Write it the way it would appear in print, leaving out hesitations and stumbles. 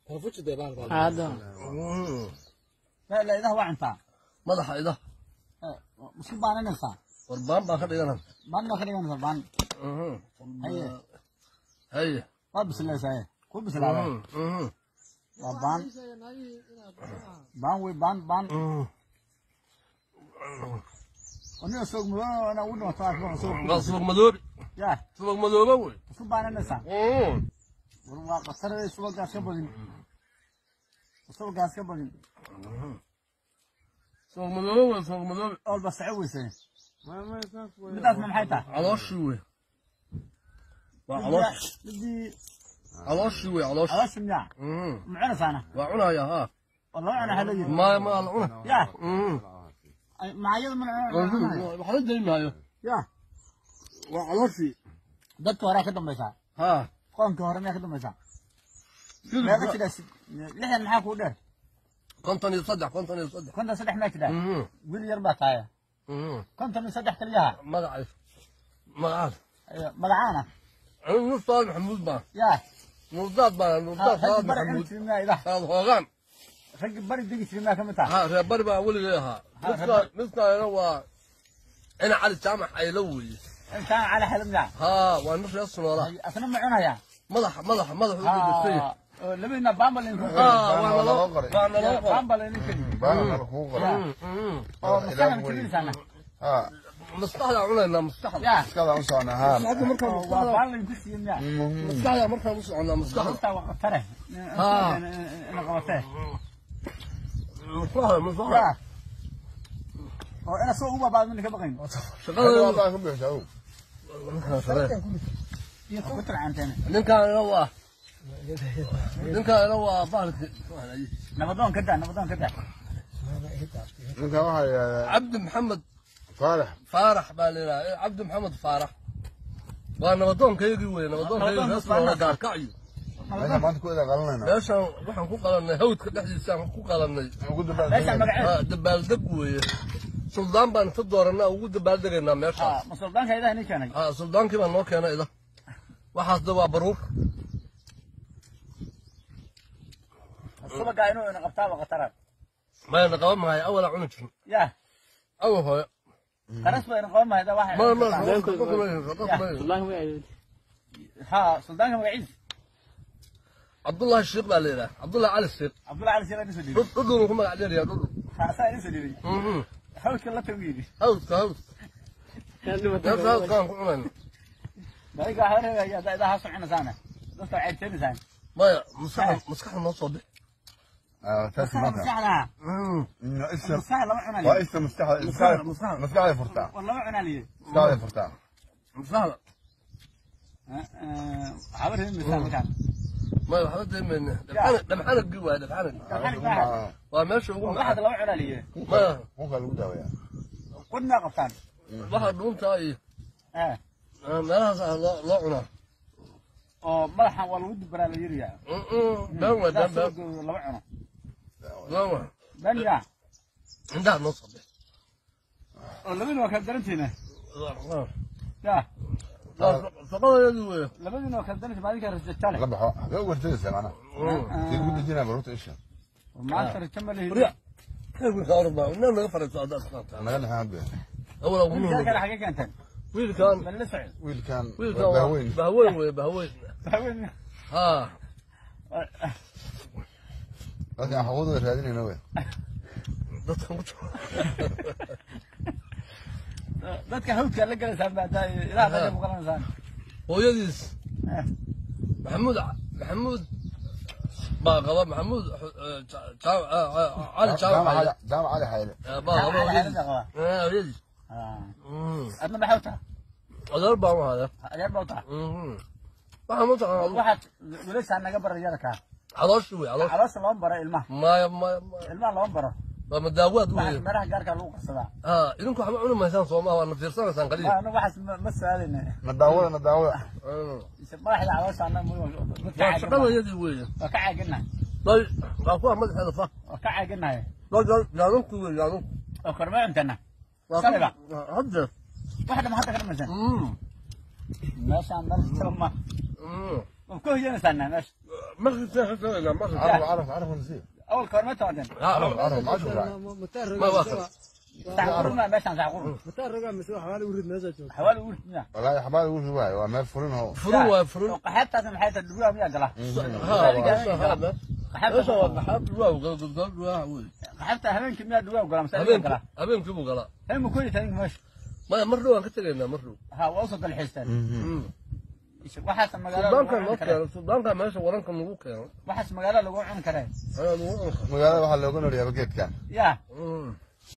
Hadda. La idaha waa cuntaa. Madaxa idaha. Isku baaninaysaa. War baan baan ka dhigana. Baan baa ka dhiganaysaa baan. Haye. Haye. Waa bislaysaa, ku bislaaday. Waa baan baan wey, baan baan. Aniga soog madoob ana ugu dhimato soog. Waa subag madoobi. Ya. Subag madooba wey. Isku baaninaysaa. War waa qatar, subagaas ka badin, subagaas ka badin. Subag madooba wey, subag madoobi. Olba saco weyse. Midaasna maxay tahay? Calooshii wey, waa caloosh. Midii calooshii wey, caloosh. Calooshi miyaa ma cunaysaana? Waa cunaya haa. Oo lama cuna waxaa loo yiri. Maya, ma la cuna. Ya, macaayada mana cunaya. Waxba dayn maayo. Ya. Waa calooshii. Dadka horaa ka dambaysaa. Haa. Qoonka hore miyaa ka dambaysaa? Meeqa jidhaa? 60 maxaa kuu dheer? 53, 53. 53 maa jidhaa? Wiil yar baa tahay. 53 keliyaha. Magacaas, magacaas. Magacaana? Anigu Nursaad Maxamuud baan. Ya. Nurdaad baan, Nurdaad Saad bari cuni Maxamuud. jiray miyaa idaha? Saad hoogaan. Raggi bari degi jiray miyaa ka mid taha? Haa, reer bari baa weligay ahaa. Midkaana waa ina Cali Jaamac Aylo weeye. Intaan Cali Xelo miyaa? Haa, waa nin reer Sunoola. Asna ma cunayaa? Madaxa, madaxa, madaxa ugu dhigtay. Labadiina baambal idinku. Haa, waa naloo qoray, waa naloo qoray. Baambal idin keliya. Baan kugu qoray. Oo maskaxda ma jebinaysaana? Haa. Maskaxda cunaynaa, maskaxda. Ya. Maskaxda u soconaa haa. Maskaxda markaan waa baan laydinku siiyey miyaa? Maskaxda markaan u soconaa, maskaxda. Horta waa qatare. Haa. Ina qabatee. Maskaxda, maskaxda. Ya. Oo ina soo ugu baabaa mina ka baqayn. Shaqada baan ku bixisa ow. Iyo ku tarcanteen. Ninkaanina waa, ninkaanina waa bahalki. Nabadoon ka daa, nabadoon ka daa. Ninkan waxaa yidhahdaa Cabdi Maxamed Faarax. Faarax baa la yidhaha, Cabdi Maxamed Faarax. Waa nabadoonkaygii wey, nabadoonkaygii reer Sunoola Gaarkacyo. Meeshaan maanta ku ida qalanayna. Meeshaan waxaan ku qalannay hawdka dhexdiisaan ku qalannay. Ugu meeshaan dabaaldegayna. Magaceed? Haa, dabaaldeg weeye. Suldaan baan inta doorannaa ugu dabaaldegaynaa meeshaas. Ma suldaanka idaha nin keenay? Haa, suldaankii baa noo keenay ida. Waxaas da waa baruur. Subagaa inuu ina qabtaa waa qatara. Mayna qaban maayo, awalaa cuni jirin. Ya. Awal hooyo. Qaras baa ina qaban mahayda waxa. Ma shaqo kuma, shaqo kuma. Wallaahi way. Haa, suldaanka magaciis? Cabdullaahi Sheekh baa la yidhaha, Cabdullahi Cali Sheekh. Cabdullahi Cali Sheekh ina soo dhiibay. Dhudhunu ku magac dheeryaa, dhudhun. Haa, saa ina soo dhiibay. Hawdka la tagu yidhi. Hawdka, hawdka meesha, hawdkaan ku cunayna. Adiga waxaa reebaya haddaa idaha soconaysaana dadka waxay jeenaysaan. Maya, maskaxda, maskaxda noo soo bix. Taasi maanta. Maskaxda. Isha. Maskaxda lama Waa cunaliye. isha maskaxda, maskaxda, maskaxda furtaa. War lama cunaliye. Maskaxda furtaa. Maskaxda. Waxaaba reebi maysaa markaan. Maya, waxba deemayna. Dhamxanagii waay, dhamxanag. Dhamxanag maaha. Waa meesha ugu Waxaad macaan. Lama cunaliye. Maya. Qunka lagu daaweeyaa. Qudnaa qabtaan. Waxa dhuuntaa iyo meelahaas ah loo cunaa. Oo madaxan waa lagu dubaraa la yiriyaa. Been waay, been, been. Lama cuno. Been waay. Been yaa. Indhaha noo soo bix. Oo labadiina waa kala darantiina. Ya. Shaqadayadii weeye. Labadiina waa kala darantiin, maalinka rajajale. La baxo xagee u wartadaysaa macnaha kii ugu dejinaa baruurta isha. Maanta rajo ma lihi. Riya wiilka orod baa inaa naga fariiso haddaad isqaataa. Naga dhexaan hadda. Awal ugu Wiilkaa kale xagee keenteen? Wiilkan. Bal la socod. Wiilkan. Wiilkan waa bahweyn. Bahweyn weye, bahweyn. Haween. Haa. Dadka aan xuquuqdooda raadinayna wey. Dadkan ku jiro. Dadka hawdka la galaysaan baa daa ilaah baa ku qalanaysaan. Hooyadiis Maxamuud, Maxamuud baa qaba, Maxamuud Cali Jaamac Xayle. Jaamac Cali Xayle. Baa qaba hooyadiis. Hooyadiis. Adna maxaa u tahay? Adeer baan u hayaa. Adeer baa u tahay. Waxaan ma taqaan. Waxaad wiilashaan naga bara yarka. Calooshi wey, caloosh. Caloosha looma baro ilmaha. Maya, maya, maya. Ilmaha looma baro. Waa madaawaad waxaas wey. Meelaha gaarka lagu qarsadaa. Haa, idinku waxba cuni maysaan soomaa, waana fiirsanaysaan qaliil. Anagu waxaas ma su-aalayna. Na daawada, na daawada. Madaxda caloosha anaga Waa shaqadayadii weeye. Waa ka caaganahay. Day waa kuwa madaxeeda fa. Waa ka caaganahay. Day yaadunku wey, yaadunku. Oo korma cuntana. Waa Saliba. Hadda. Wax dhama hadda ka dhamaysan meeshaan meel jaba ma. Ma ku hoyanaysaanaa meesha? Maqribtaan ka tagaynaa, maqrib. Caraf caraf caraf nasiib. Awalka hore ma timaadeen? Caraf caraf macashu raac. Ma waa kan. Sac qurun maa meeshaan, sac qurun? Xawaali urid miya? Wallaahi xabaal ugu riwaay waa meel furin oo Furun waa furun. Oo qaxaabtaas maxay tahay? Dhugaa miyaa gala? Ha, meesha waa qaxaab, dhulwaa gala, godgood dhulwaa wey. Qaxaabta habeenkii miyaa dhugaa gala mise habeenkii gala? Habeenkii buu galaa. Habeen ma ku hoyataa ninka meesha? Maya, mar dhow aan ka tegaynaa, mar dhow. Ha, waa usoo dalxiisteen. Waxaas magaalada lagu Suldaanka cuni noo karee. keenay, suldaanka meesha waranka nagu keenay. Waxaas magaalada lagu cuni karee. Ayaa lagu cuni karaa. Magaalada waxaa looga noolyaaba geedkan. Yaa.